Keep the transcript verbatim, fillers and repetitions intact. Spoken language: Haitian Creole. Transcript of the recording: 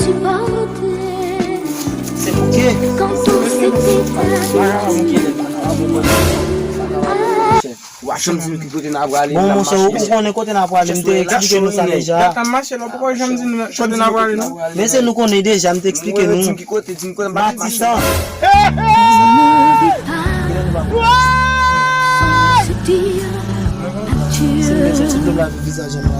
Se bouke. Wa janm di nou ki kote n a prale. Bon, monchè, ou, ou konnen kote n a prale, m te eksplike nou sa deja. Gata mache la, ou poko janm di nou kote n a prale, non? Men se nou konnen deja, m te eksplike nou. Matisan. Se men se sou dlo la vizaj an la.